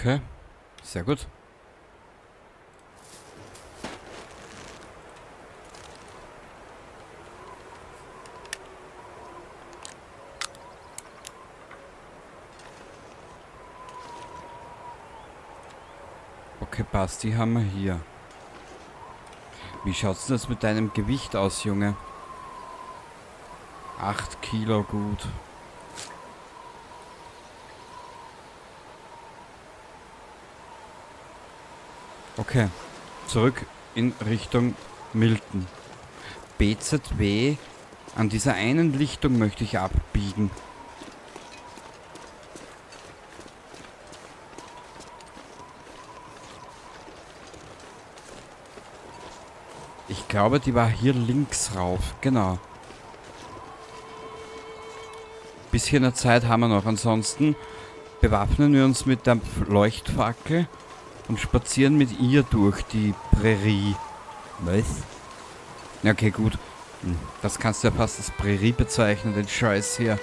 Okay, sehr gut. Okay, passt, die haben wir hier. Wie schaut's denn das mit deinem Gewicht aus, Junge? 8 Kilo, gut. Okay, zurück in Richtung Milton. BZW, an dieser einen Lichtung möchte ich abbiegen. Ich glaube, die war hier links rauf, genau. Bisschen eine Zeit haben wir noch. Ansonsten bewaffnen wir uns mit der Leuchtfackel und spazieren mit ihr durch die Prärie. Was? Ja, okay, gut. Das kannst du ja fast als Prärie bezeichnen, den Scheiß hier.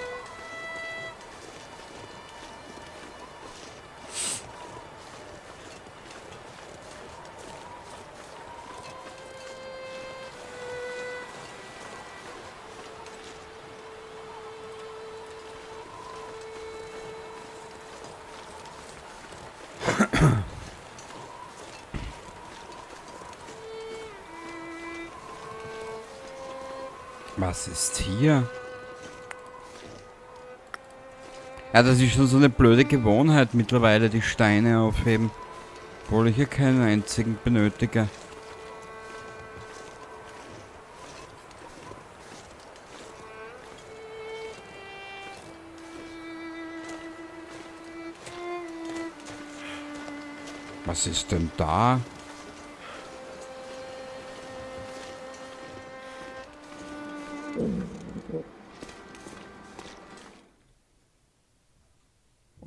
Was ist hier? Ja, das ist schon so eine blöde Gewohnheit mittlerweile, die Steine aufheben. Obwohl ich hier keinen einzigen benötige. Was ist denn da?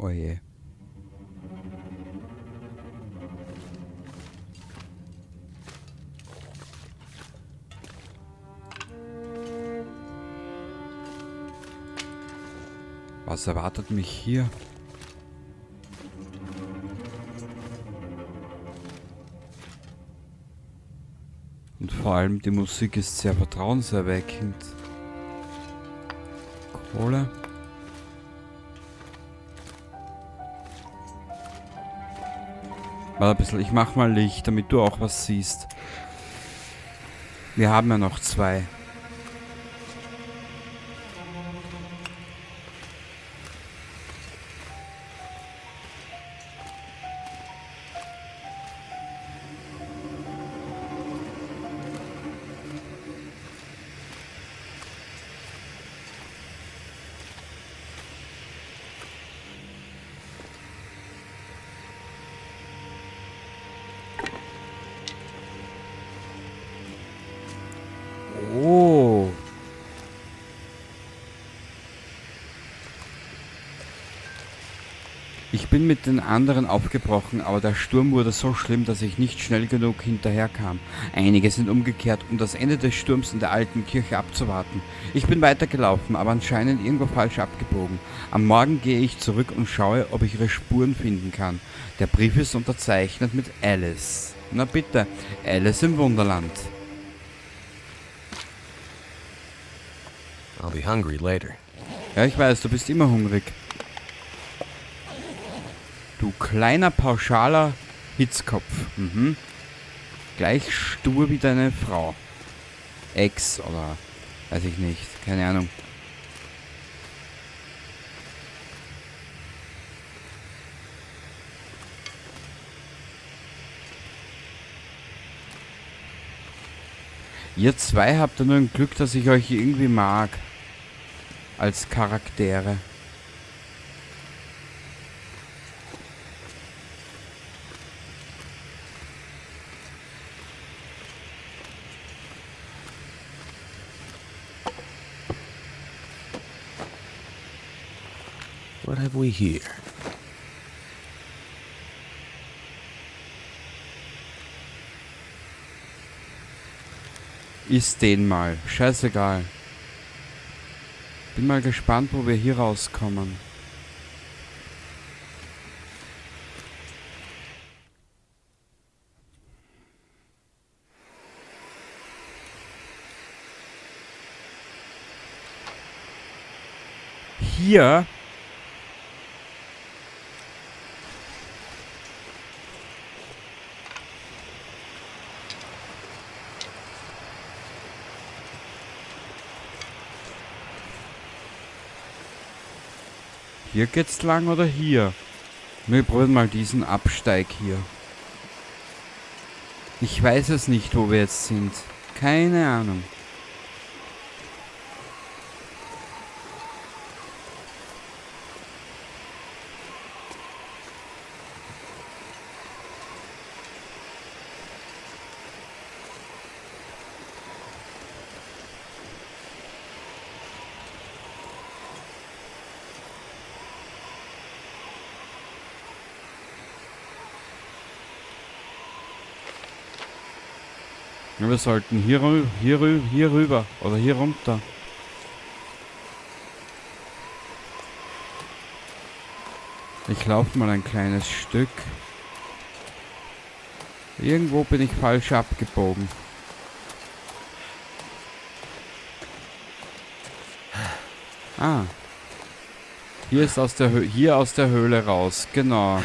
Oh je. Was erwartet mich hier? Und vor allem die Musik ist sehr vertrauenserweckend. Kohle. Warte ein bisschen, ich mach mal Licht, damit du auch was siehst. Wir haben ja noch 2. Ich bin mit den anderen aufgebrochen, aber der Sturm wurde so schlimm, dass ich nicht schnell genug hinterherkam. Einige sind umgekehrt, um das Ende des Sturms in der alten Kirche abzuwarten. Ich bin weitergelaufen, aber anscheinend irgendwo falsch abgebogen. Am Morgen gehe ich zurück und schaue, ob ich ihre Spuren finden kann. Der Brief ist unterzeichnet mit Alice. Na bitte, Alice im Wunderland. I'll be hungry later. Ja, ich weiß, du bist immer hungrig. Du kleiner, pauschaler Hitzkopf. Mhm. Gleich stur wie deine Frau. Ex oder weiß ich nicht. Keine Ahnung. Ihr zwei habt ja nur ein Glück, dass ich euch irgendwie mag. Als Charaktere. What have we here? Iss den mal. Scheißegal. Bin mal gespannt, wo wir hier rauskommen. Hier. Hier geht's lang oder hier? Wir probieren mal diesen Absteig hier. Ich weiß es nicht, wo wir jetzt sind. Keine Ahnung. Wir sollten hier rüber oder hier runter. Ich laufe mal ein kleines Stück. Irgendwo bin ich falsch abgebogen. Ah. Hier ist aus der hier aus der Höhle raus, genau.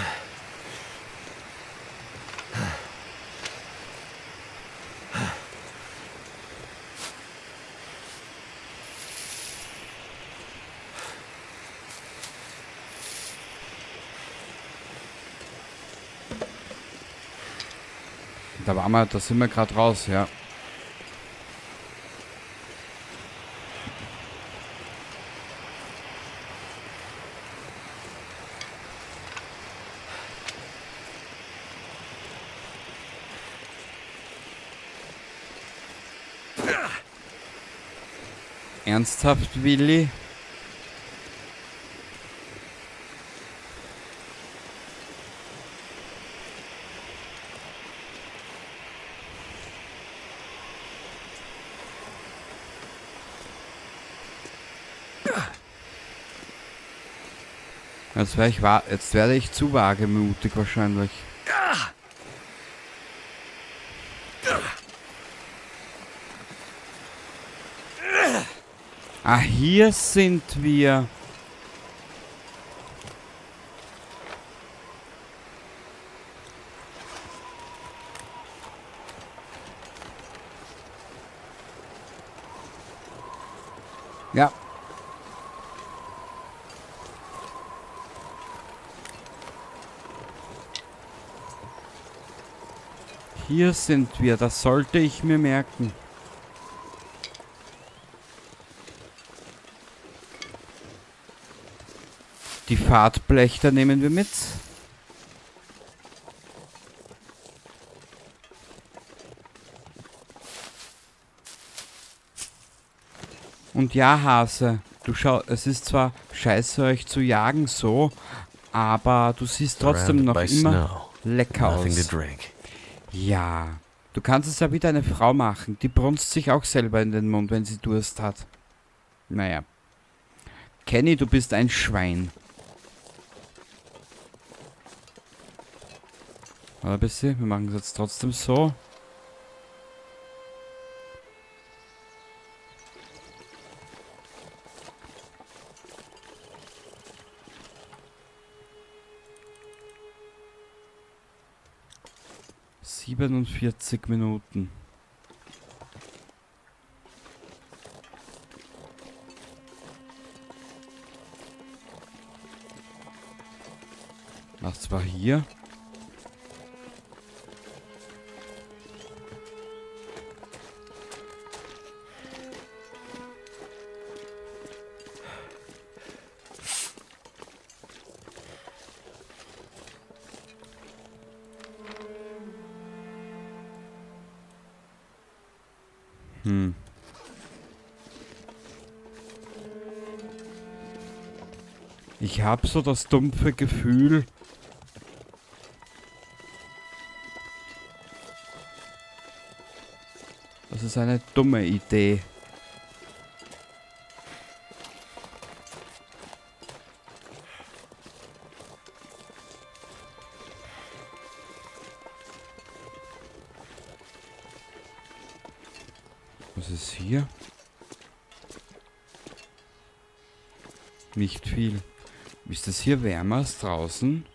Da waren wir, da sind wir gerade raus, ja. Ernsthaft, Willi? Jetzt werde ich zu wagemutig wahrscheinlich. Ah, hier sind wir. Ja. Hier sind wir, das sollte ich mir merken. Die Fahrtblechter nehmen wir mit. Und ja, Hase, du schau, es ist zwar scheiße, euch zu jagen so, aber du siehst trotzdem noch immer lecker aus. Ja, du kannst es ja wie deine Frau machen. Die brunst sich auch selber in den Mund, wenn sie Durst hat. Naja. Kenny, du bist ein Schwein. Warte ein bisschen, wir machen es jetzt trotzdem so. ...47 Minuten. Was war hier? Ich habe so das dumpfe Gefühl, das ist eine dumme Idee. Was ist hier? Nicht viel. Ist das hier wärmer als draußen?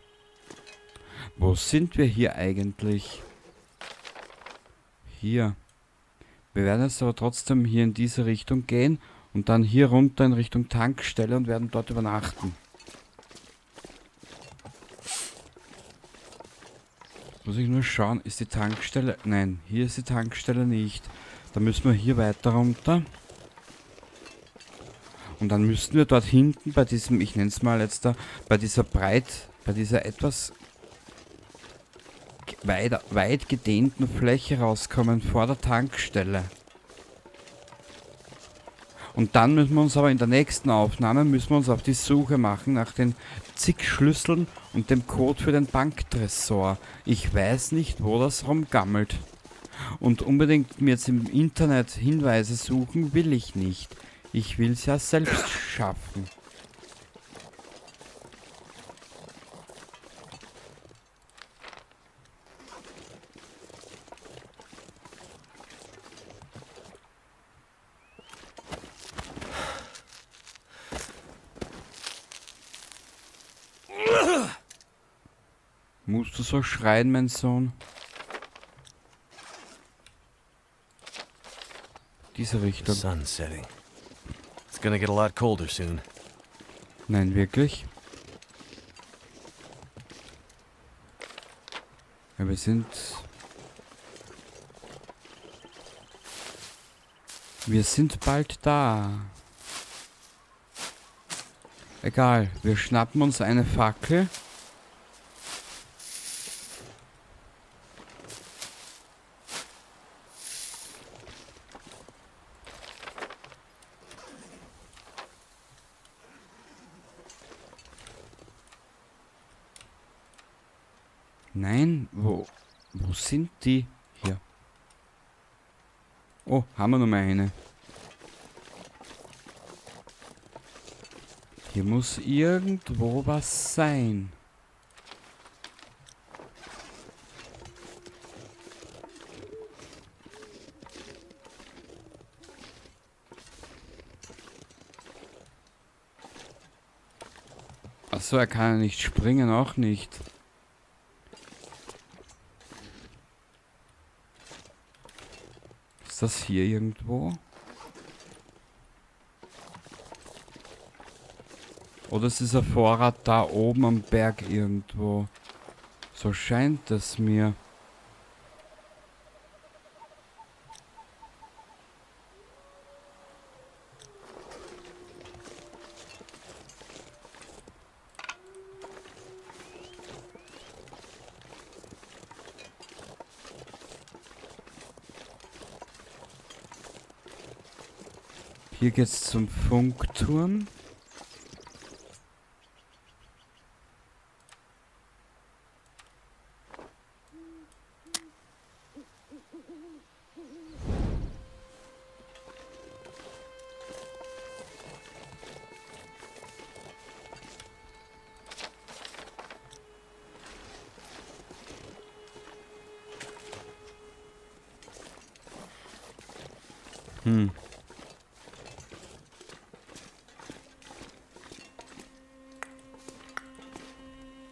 Wo sind wir hier eigentlich? Hier. Wir werden jetzt aber trotzdem hier in diese Richtung gehen und dann hier runter in Richtung Tankstelle und werden dort übernachten. Muss ich nur schauen, ist die Tankstelle... Nein, hier ist die Tankstelle nicht. Da müssen wir hier weiter runter. Und dann müssten wir dort hinten bei diesem, ich nenne es mal jetzt da, bei dieser bei dieser etwas weit gedehnten Fläche rauskommen vor der Tankstelle. Und dann müssen wir uns aber in der nächsten Aufnahme, müssen wir uns auf die Suche machen nach den zig Schlüsseln und dem Code für den Banktresor. Ich weiß nicht, wo das rumgammelt. Und unbedingt mir jetzt im Internet Hinweise suchen will ich nicht. Ich will's ja selbst schaffen. Musst du so schreien, mein Sohn? Diese Richtung. The sun's setting. It's gonna get a lot colder soon. Nein, wirklich? Ja, wir sind... Wir sind bald da. Egal, wir schnappen uns eine Fackel. Nein, wo sind die? Hier. Oh, haben wir noch mal eine. Hier muss irgendwo was sein. Achso, er kann ja nicht springen, auch nicht. Ist das hier irgendwo? Oder ist dieser Vorrat da oben am Berg irgendwo? So scheint es mir. Hier geht's zum Funkturm.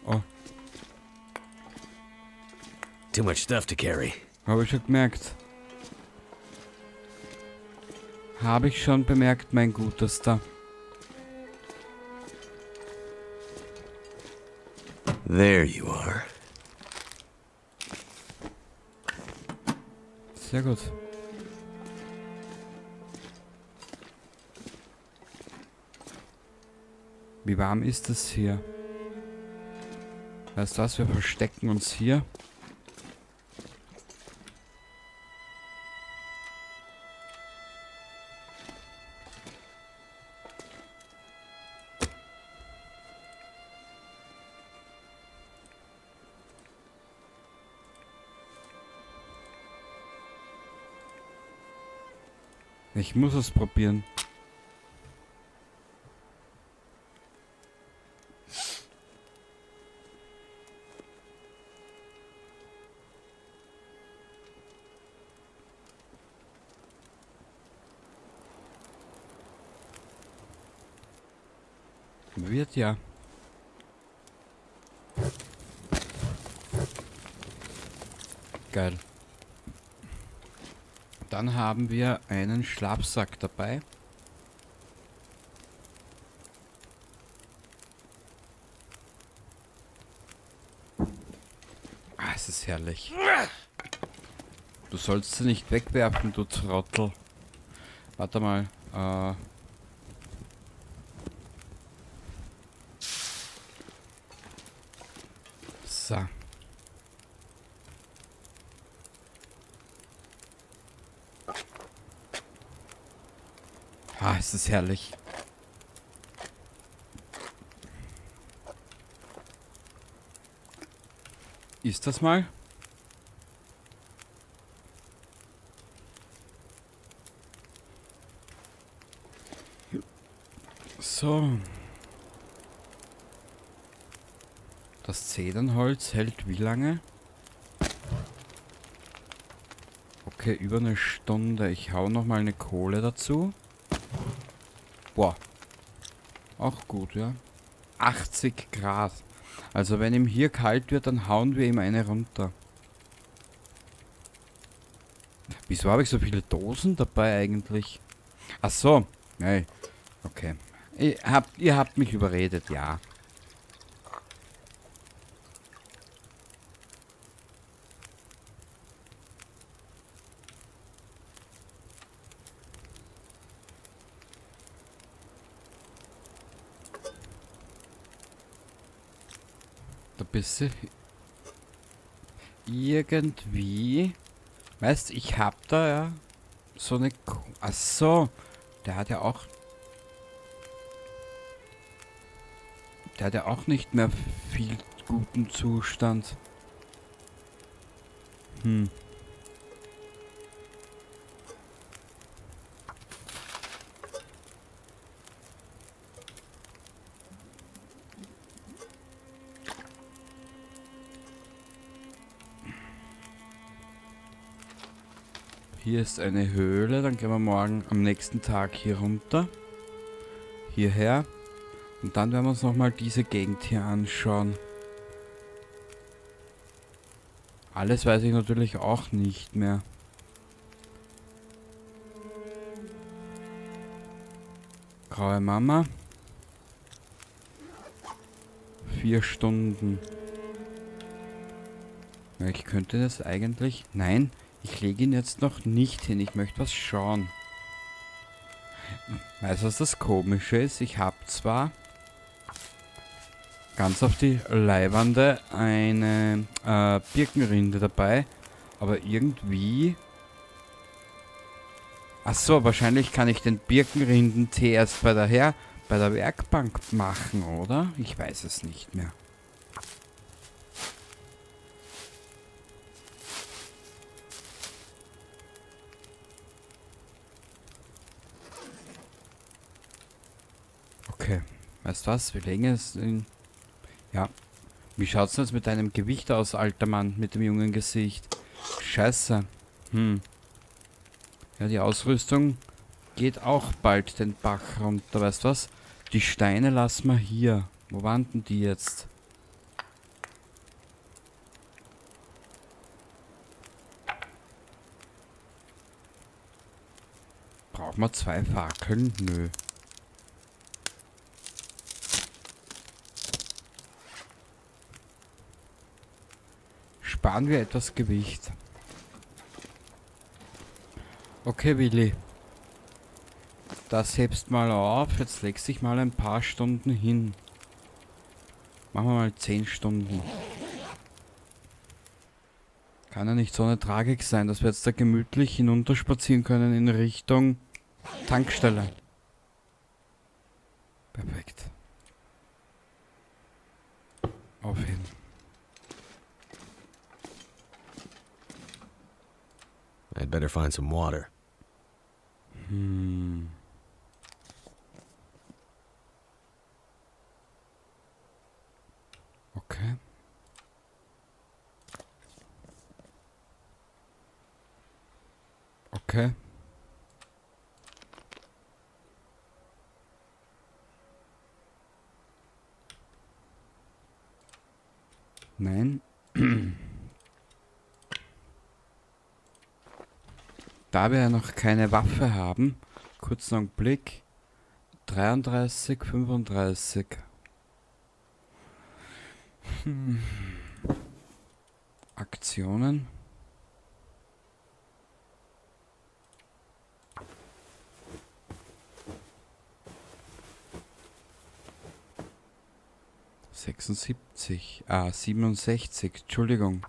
Oh. Too much stuff to carry. Habe ich schon gemerkt. Habe ich schon bemerkt, mein Gutester. There you are. Sehr gut. Wie warm ist es hier? Weißt du was, wir verstecken uns hier. Ich muss es probieren. Wird ja. Geil. Dann haben wir einen Schlafsack dabei. Ah, es ist herrlich. Du sollst sie nicht wegwerfen, du Trottel. Warte mal. So. Ah, es ist herrlich. Ist das mal? So. Das Zedernholz hält wie lange? Okay, über eine Stunde. Ich hau noch mal eine Kohle dazu. Boah. Auch gut, ja. 80 Grad. Also wenn ihm hier kalt wird, dann hauen wir ihm eine runter. Wieso habe ich so viele Dosen dabei eigentlich? Ach so. Hey. Okay. Ihr habt mich überredet, ja. Da bist du irgendwie. Weißt, ich hab da ja so eine Ach so, der hat ja auch. Der hat ja auch nicht mehr viel guten Zustand. Hm. Hier ist eine Höhle, dann gehen wir morgen am nächsten Tag hier runter. Hierher. Und dann werden wir uns nochmal diese Gegend hier anschauen. Alles weiß ich natürlich auch nicht mehr. Graue Mama. 4 Stunden. Ja, ich könnte das eigentlich... Nein, ich lege ihn jetzt noch nicht hin. Ich möchte was schauen. Weißt du, was das Komische ist? Ich hab zwar ganz auf die Leibwande eine Birkenrinde dabei, aber irgendwie... Ach so, wahrscheinlich kann ich den Birkenrindentee erst bei der Werkbank machen, oder? Ich weiß es nicht mehr. Okay, weißt du was? Wir legen es in... Ja. Wie schaut's denn jetzt mit deinem Gewicht aus, alter Mann, mit dem jungen Gesicht? Scheiße. Hm. Ja, die Ausrüstung geht auch bald den Bach runter, weißt du was? Die Steine lassen wir hier. Wo waren denn die jetzt? Brauchen wir 2 Fackeln? Nö. Sparen wir etwas Gewicht. Okay, Willi. Das hebst mal auf. Jetzt legst dich mal ein paar Stunden hin. Machen wir mal 10 Stunden. Kann ja nicht so eine Tragik sein, dass wir jetzt da gemütlich hinunterspazieren können in Richtung Tankstelle. Perfekt. Auf hin. I'd better find some water. Hm. Okay. Okay. Da wir ja noch keine Waffe haben, kurzen Augenblick, 33, 35. Aktionen. 76, 67, Entschuldigung.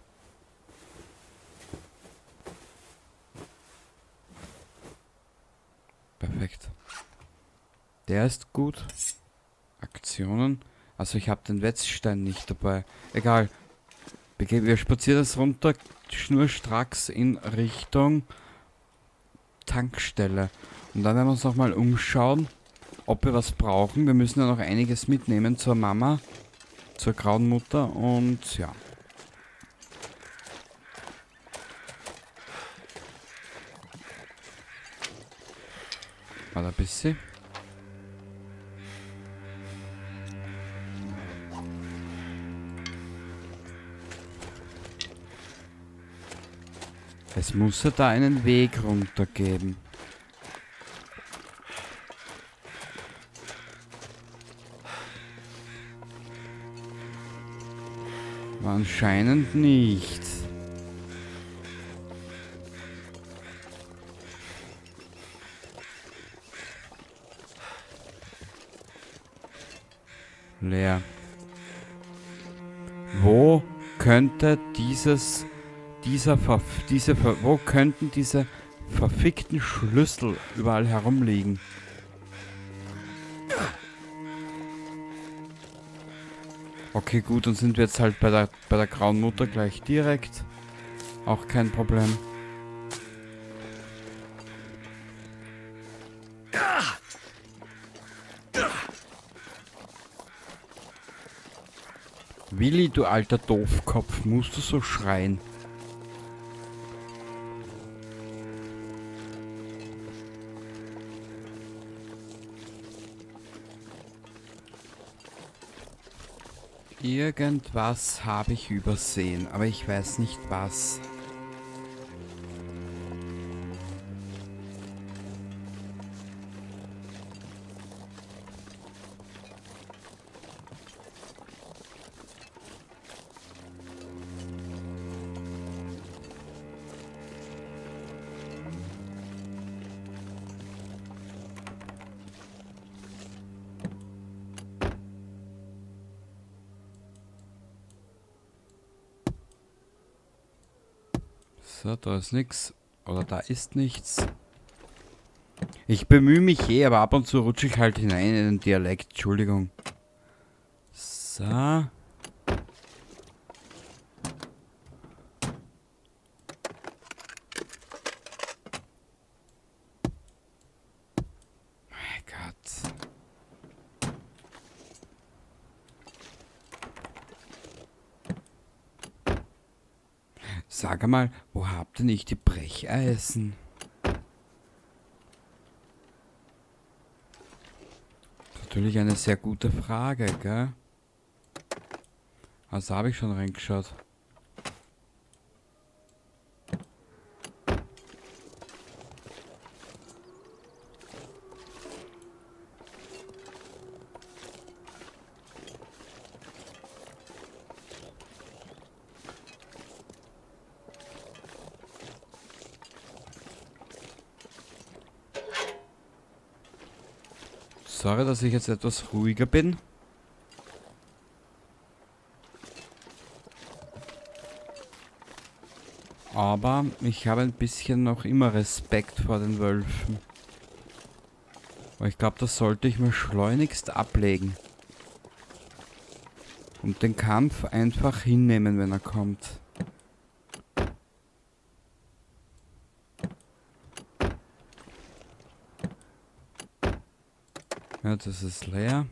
Perfekt. Der ist gut. Aktionen. Also ich habe den Wetzstein nicht dabei. Egal. Wir spazieren das runter, schnurstracks in Richtung Tankstelle. Und dann werden wir uns nochmal umschauen, ob wir was brauchen. Wir müssen ja noch einiges mitnehmen zur Mama, zur grauen Mutter und ja. Warte ein bisschen. Es muss ja da einen Weg runter geben. Aber anscheinend nicht. Leer. Wo könnte dieses, dieser Verf-, diese Ver-, wo könnten diese verfickten Schlüssel überall herumliegen? Okay, gut, dann sind wir jetzt halt bei der grauen Mutter gleich direkt. Auch kein Problem. Willi, du alter Doofkopf, musst du so schreien? Irgendwas habe ich übersehen, aber ich weiß nicht was. So, da ist nix. Oder da ist nichts. Ich bemühe mich eh, aber ab und zu rutsche ich halt hinein in den Dialekt. Entschuldigung. So. Mein Gott. Sag einmal, wo habt ihr nicht die Brecheisen? Das ist natürlich eine sehr gute Frage, gell? Also habe ich schon reingeschaut. Sorry, dass ich jetzt etwas ruhiger bin. Aber ich habe ein bisschen noch immer Respekt vor den Wölfen. Aber ich glaub, das sollte ich mir schleunigst ablegen. Und den Kampf einfach hinnehmen, wenn er kommt. Ja, das ist leer.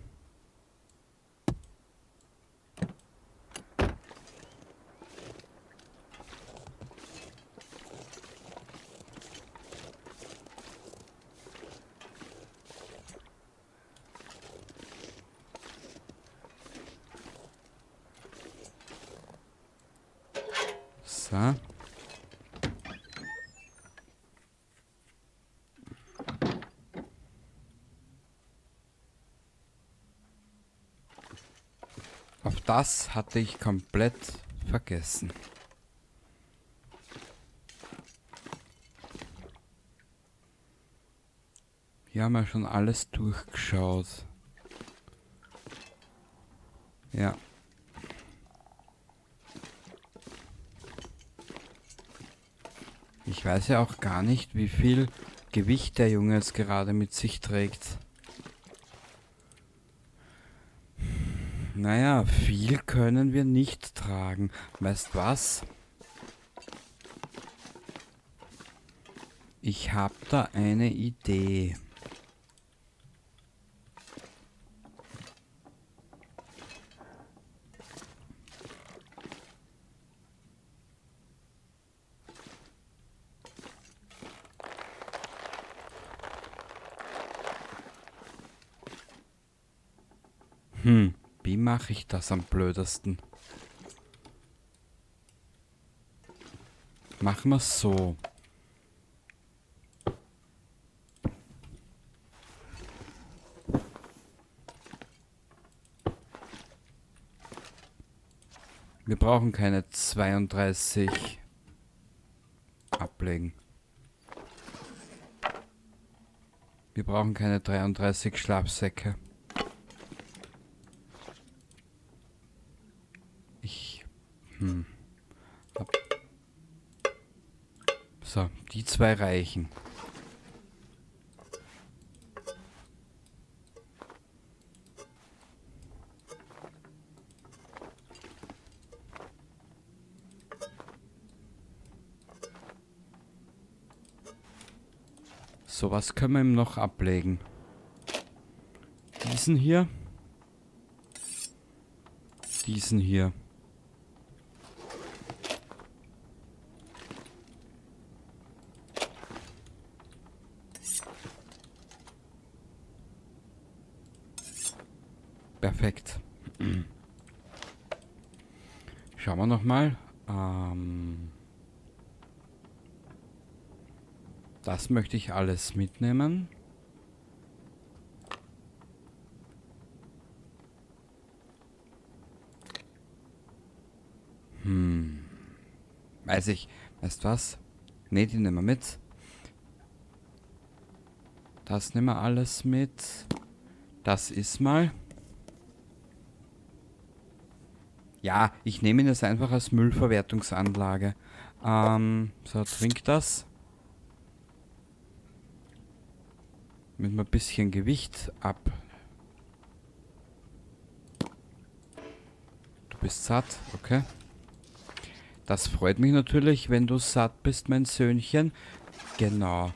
So. Das hatte ich komplett vergessen. Hier haben wir schon alles durchgeschaut. Ja. Ich weiß ja auch gar nicht, wie viel Gewicht der Junge jetzt gerade mit sich trägt. Naja, viel können wir nicht tragen. Weißt was? Ich hab da eine Idee. Wie mache ich das am blödesten? Machen wir's so. Wir brauchen keine 32 ablegen. Wir brauchen keine 33 Schlafsäcke. So, die zwei reichen. So, was können wir ihm noch ablegen? Diesen hier. Diesen hier. Perfekt. Schauen wir nochmal. Das möchte ich alles mitnehmen. Weiß ich. Weißt du was? Ne, die nehmen wir mit. Das nehmen wir alles mit. Das ist mal. Ja, ich nehme ihn jetzt einfach als Müllverwertungsanlage. So, trink das. Mit ein bisschen Gewicht ab. Du bist satt, okay. Das freut mich natürlich, wenn du satt bist, mein Söhnchen. Genau.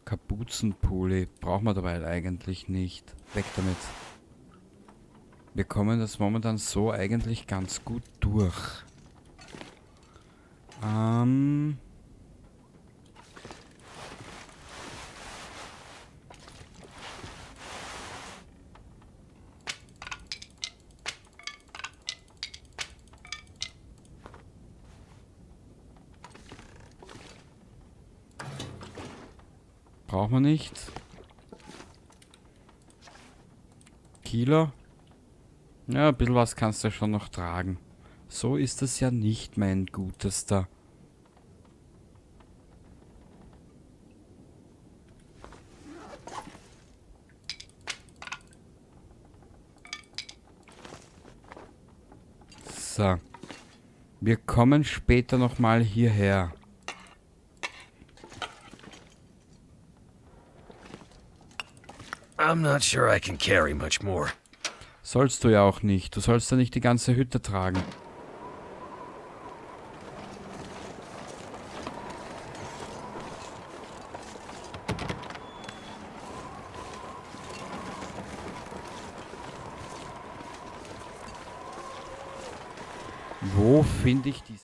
Kapuzenpulli brauchen wir dabei eigentlich nicht. Weg damit. Wir kommen das momentan so eigentlich ganz gut durch. Brauchen wir nicht. Kilo. Ja, ein bisschen was kannst du schon noch tragen. So ist das ja nicht, mein Gutester. So. Wir kommen später nochmal hierher. I'm not sure I can carry much more. Sollst du ja auch nicht. Du sollst ja nicht die ganze Hütte tragen. Wo finde ich die?